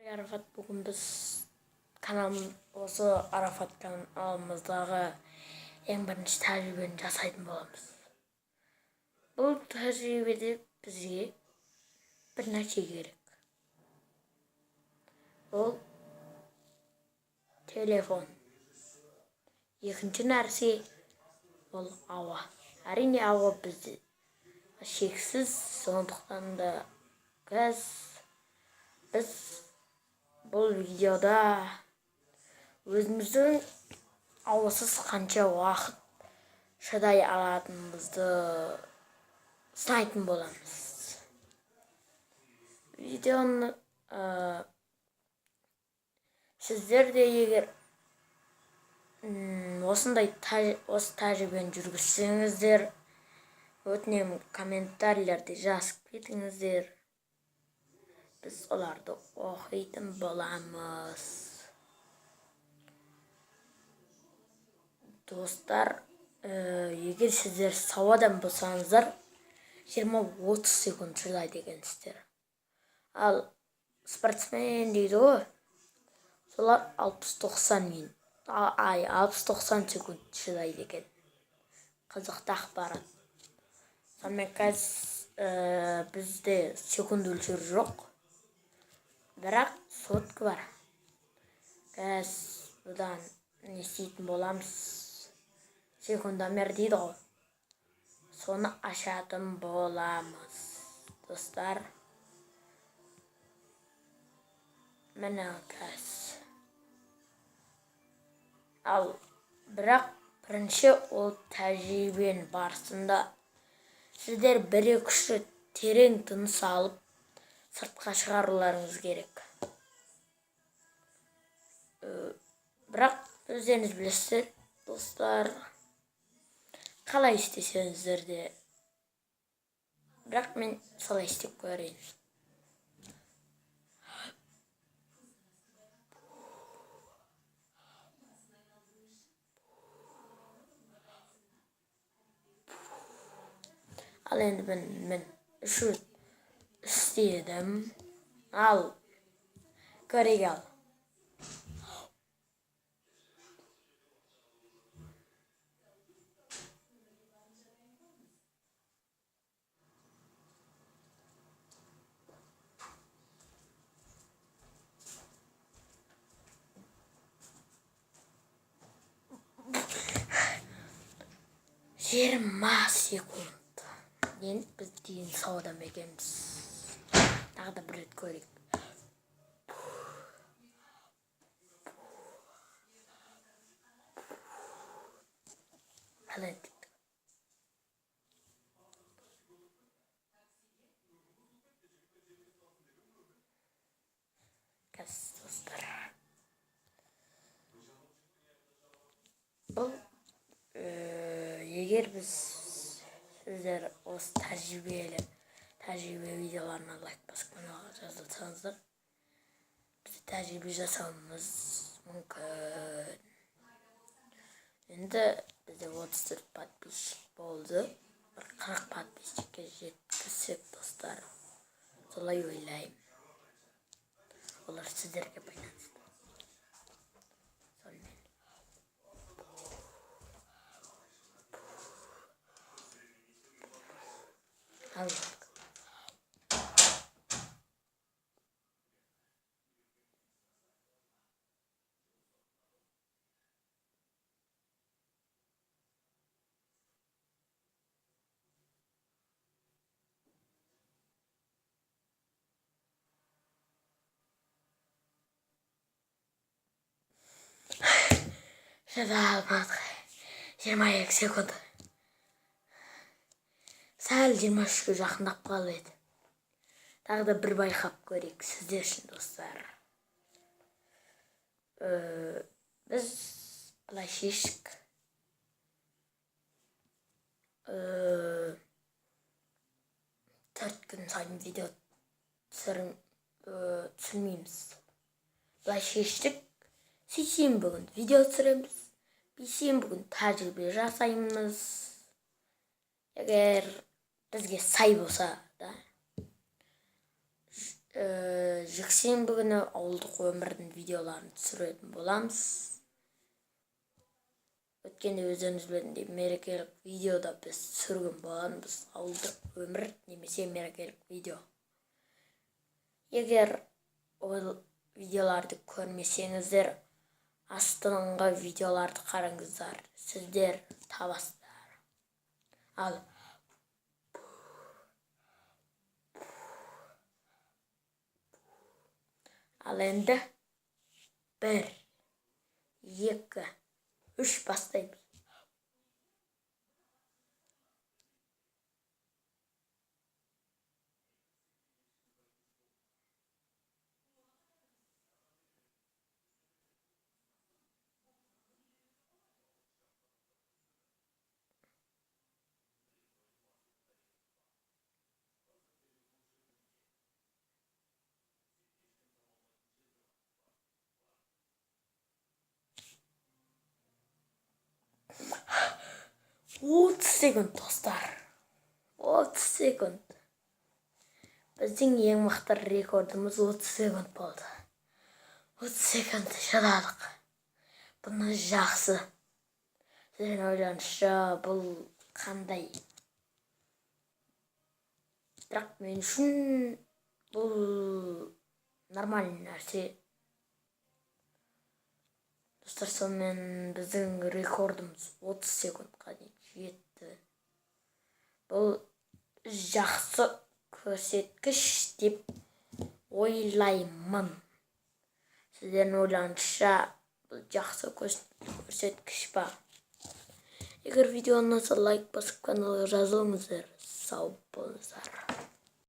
Арафат, бүгін біз каналым, осы Арафат каналымыздағы ең бірінші тәжірибені жасайтын боламыз. Бұл тәжірибеде бізге бір нәрсе керек. Ол телефон. Екінші нәрсе ол ауа. Әрине, ауа бізде шексіз, сондықтан да газ. Біз бұл видеода өзіміздің ауасыз қанша уақыт шыдай алатынымызды сынайтын боламыз. Видеоны сіздер де егер осындай осы тәжірибені жүргізсеңіздер, өтінемін, комментарийлерде жазып кетіңіздер. Біз оларды оқитын боламыз. Достар, егер сіздер сау адам болсаңыздар, 20-30 секунд шыдайды екенсіздер. Ал спортсмен дейді ғой, солар 60-90 минут, ай, 60-90 секунд шыдайды екен. Қызықты ақпарат. Сонымен, қазір бізде секунд өлшер жоқ, бірақ сотка бар. Қазір бұдан не істейтін боламыз? Секундомер дейді ғой, соны ашатын боламыз, достар. Міне, қазір. Ал бірақ бірінші ол тәжірибенің барысында сіздер бір екі үш рет терең тыныс алып, сыртқа шығаруларыңыз керек. Бірақ өздеріңіз білесіздер, достар, қалай істесеңіздер де, бірақ мен солай істеп көрейін. Ал енді мен үш рет істедім. Ал көрейік. Ал 20 секунд. Енді біз дені сау адам екенбіз. Тағы да бір рет көрейік. Ал енді қазір, достар, бұл егер біз сіздер осы тәжірибе видеоларына лайк басып, каналға жазылсаңыздар, біз тәжірибе жасауымыз мүмкін. Енді бізде 34 подписчик болды, бір 40 подписчикке жеткізсек, достар, солай ойлаймын. Олар сіздерге байланысты. Сонымен, ал шыдай алмадық. 22 секунд, сәл 23-ке жақындап қалып еді. Тағы да бір байқап көрейік сіздер үшін, достар. Біз былай шештік. 4 күн сайын видео түсірмейміз. Былай шештік: сейсенбі күні видео түсіреміз, бейсенбі күні тәжірибе жасаймыз, егер бізге сай болса да. Жексенбі күні ауылдық өмірдің видеоларын түсіретін боламыз. Өткенде, өздеріңіз білетіндей, мерекелік видеода біз түсірген болатынбыз, ауылдық өмір немесе мерекелік видео. Егер ол видеоларды көрмесеңіздер, астыңғы видеоларды қараңыздар, сіздер табасыздар. Ал енді бір, екі, үш, бастаймыз. 30 секунд, достар, 30 секунд. Біздің ең мықты рекордымыз 30 секунд болды. 30 секунд шыдадық. Бұны жақсы. Сіздердің ойларыңызша, бұл қандай? Бірақ мен үшін бұл нормальный нәрсе, достар. Сонымен, біздің рекордымыз 30 секундқа дейін жетті. Бұл жақсы көрсеткіш деп ойлаймын. Сіздердің ойларыңызша, бұл жақсы көрсеткіш па? Егер видео ұнаса, лайк басып, каналға жазылыңыздар. Сау болыңыздар.